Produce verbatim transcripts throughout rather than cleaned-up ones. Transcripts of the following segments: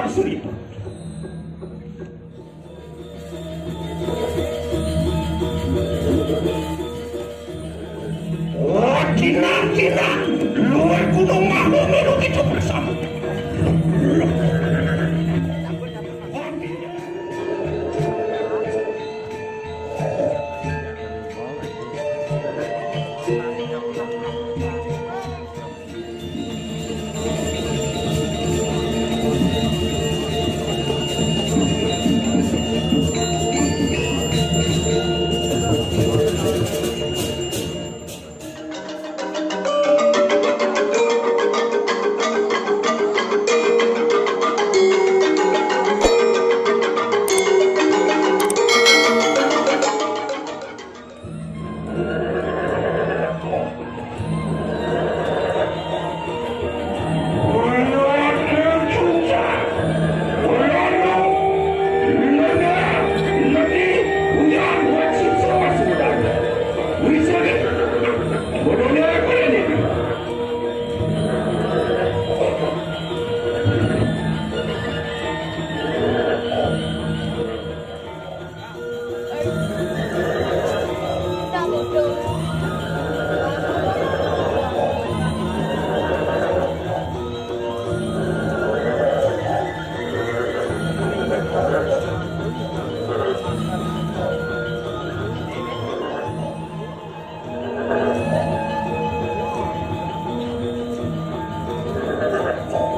Suri. Oh, Cina, Cina, luar gunung mahu minum itu bersama.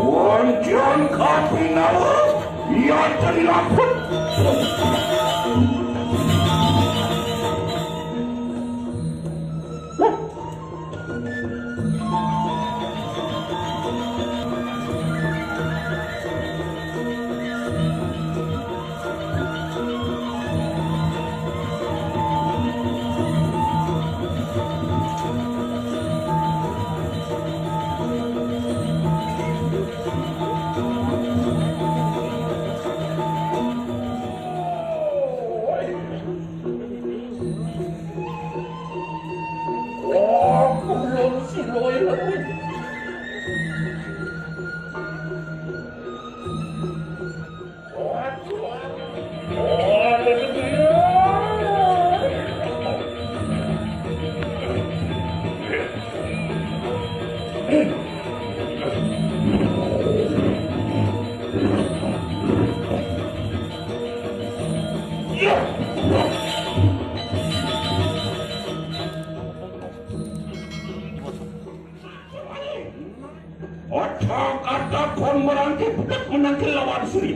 Wantian kapinawa, ia terilaput. Otak-atak kon merangkil, budak menangkil lawan suri.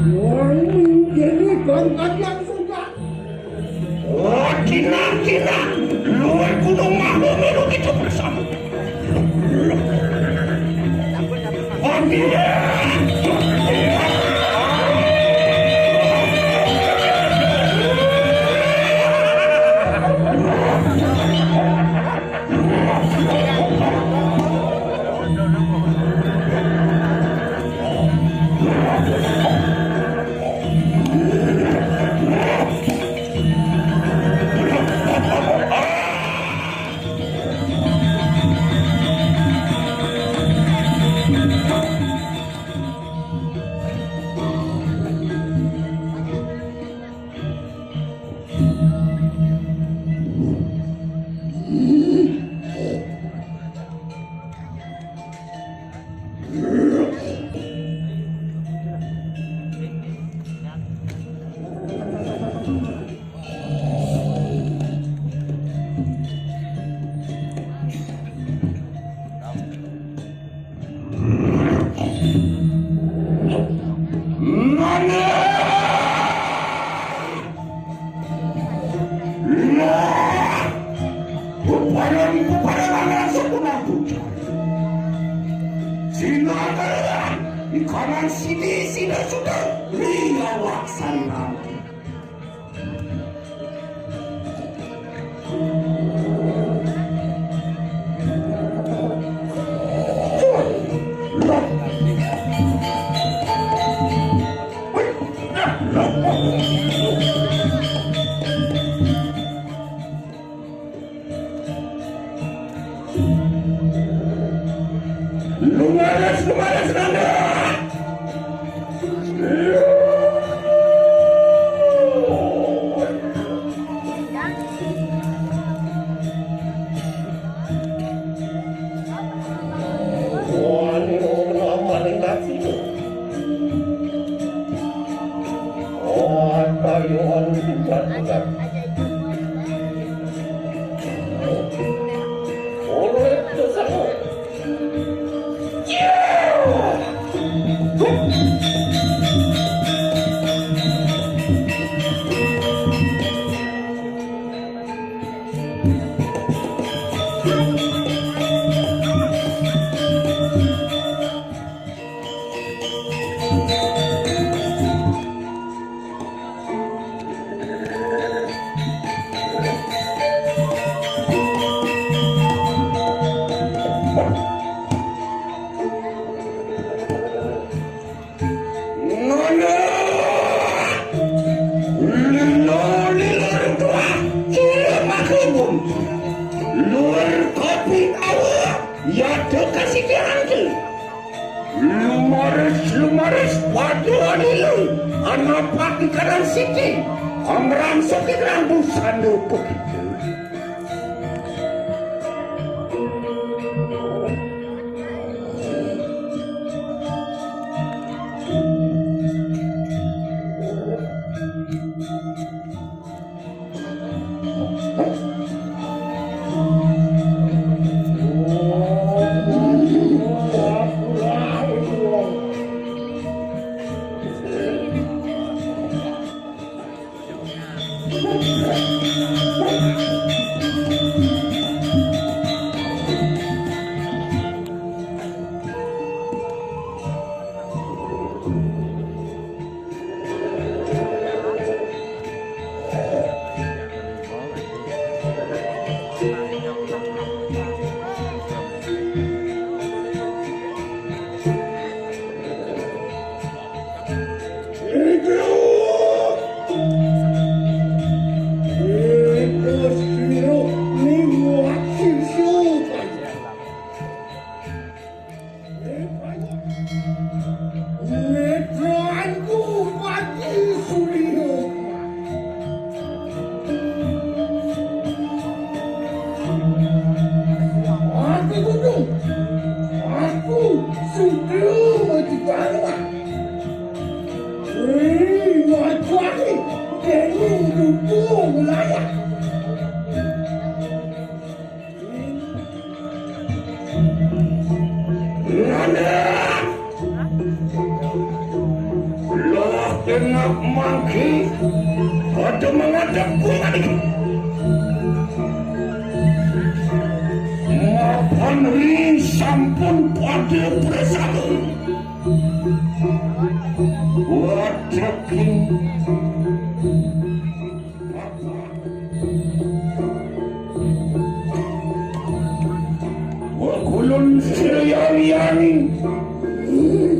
Wong menjadi gangkat yang sudah. Oh, Cina, Cina, luar gunung mahu minum itu bersama. Oh, Cina. Bubaran-bubaran anak suku Nambuja. Sinakalan ikanan sidi sida sudah liya waksan nanti. Lumaras, lumaras, Rangga! Wani ora maning ati. Oh, ayo anu tinggal-tinggal. Urip dosamu. Nono! Lino, lino, tua, kira makubun. Lur kopi awa, yada kasih diangkel. Lumaris, lumaris, waduh, lilo. Ana pati kanan siki. Amran siki rambut sandu putih. Aku gunung, aku sudah mati banget. Hei, mati, dening dukung layak. Nanda! Lah tengah mangki, pada menghadap kuat. Mapan ring sampun pada bersatu. Waduh. Wakulun siriyang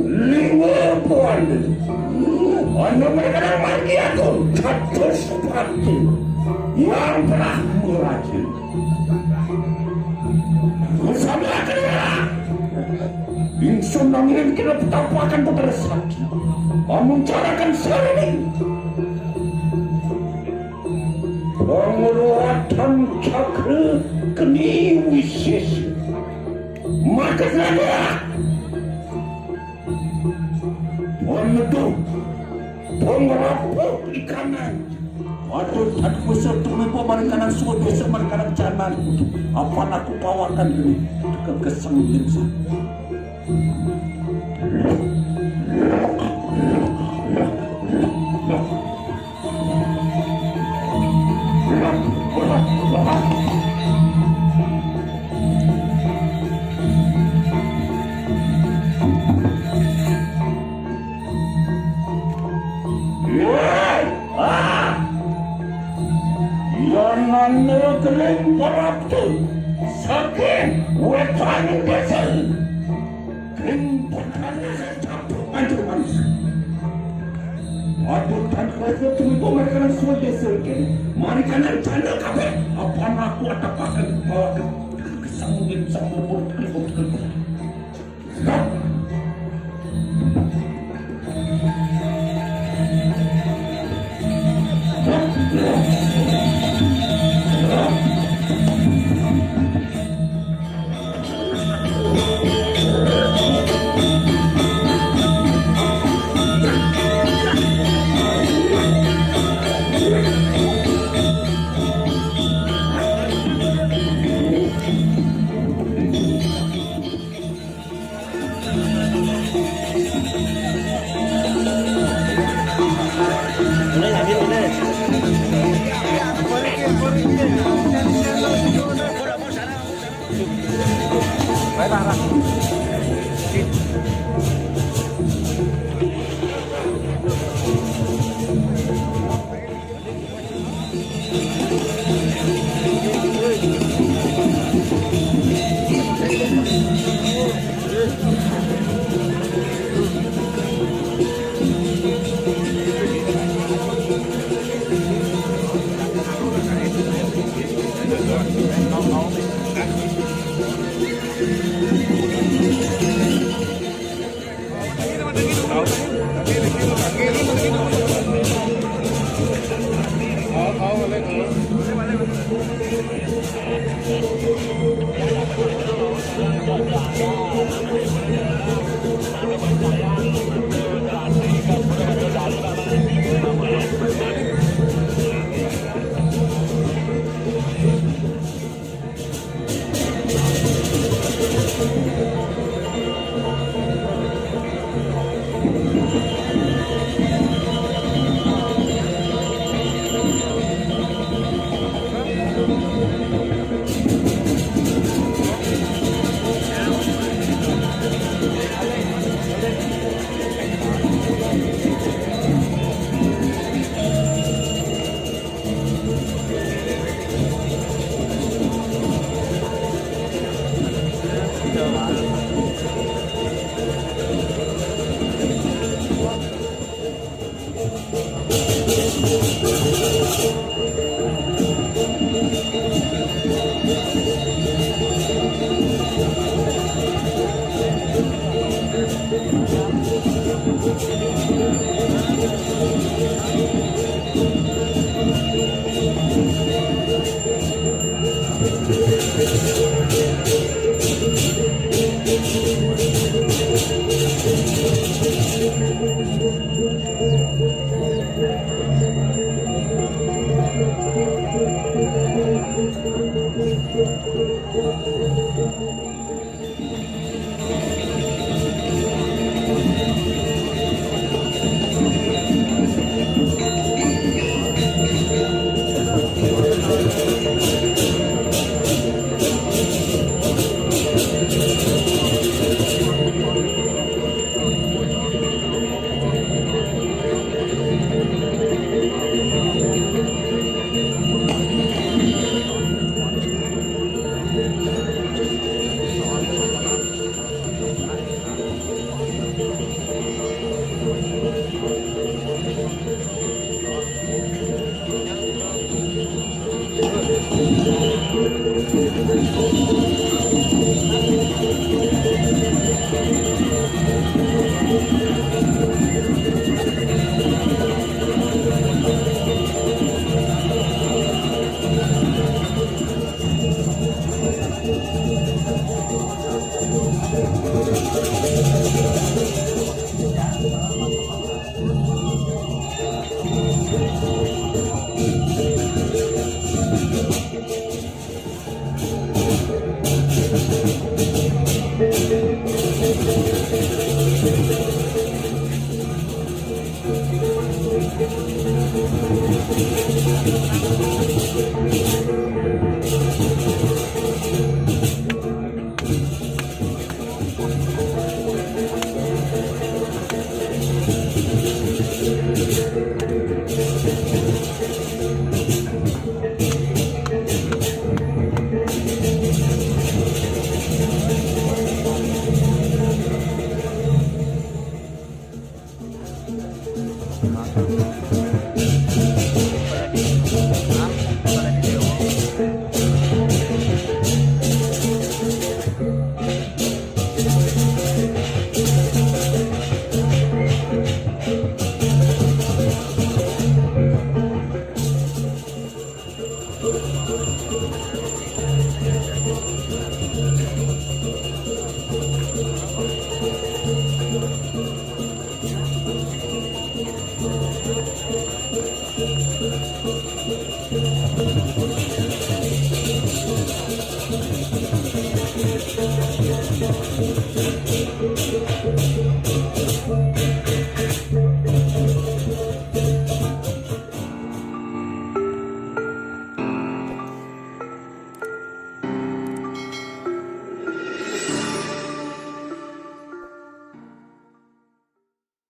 liwa puan. Ana mereka margi aku dados pati yang pernah meraja. Bersama kena ingsun nangin kena petapakan putra sakti. Amun carakan sarene. Panguluwatan cakra geni wisis. Makasada. Pangeduk. Pangrapuk ikanan. Waduh, aku besar tumipo maring kanan suwa desa maring kanan canan. Apan aku pawakan geni. Kegeseng limsa. Negeri Merauke, saking wetan desa, kring perkara campur anjur manis. Aduh, tan kuasa tunggu mereka sudah sergin. Mari kanan canda kafe. Apa aku atapakan bahwa ke kesangin sambur keribut.